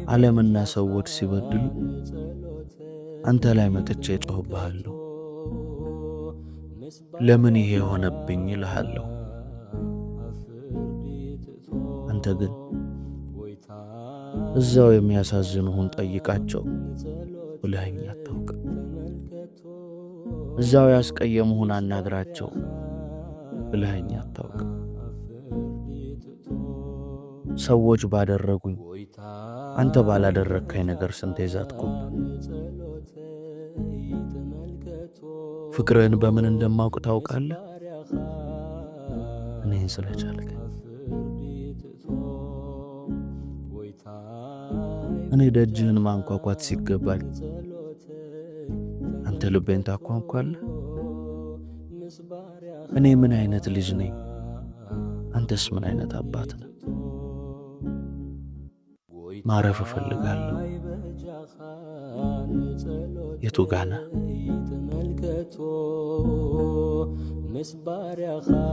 ዓለምና ሰዎች ሲበድሉ አንተ ላይ መጥቼ እጮህብሃለሁ። ለምን ይሄ የሆነብኝ እልሃለሁ። አንተ ግን እዛው የሚያሳዝኑህን ጠይቃቸው ብለኸኝ አታውቅም። እዛው ያስቀየሙህን አናግራቸው ብለኸኝ አታውቅም። ሰዎች ባደረጉኝ አንተ ባላደረግከኝ ነገር ስንቴ ዛትኩብህ። ፍቅርህን በምን እንደማውቅ ታውቃለህ? እኔን ስለቻልከኝ። እኔ ደጅህን ማንኳኳት ሲገባኝ አንተ ልቤን ታኳንኳለህ። እኔ ምን አይነት ልጅ ነኝ? አንተስ ምን አይነት አባት ነህ? ማረፍ እፈልጋለሁ። የቱ ጋ ነህ?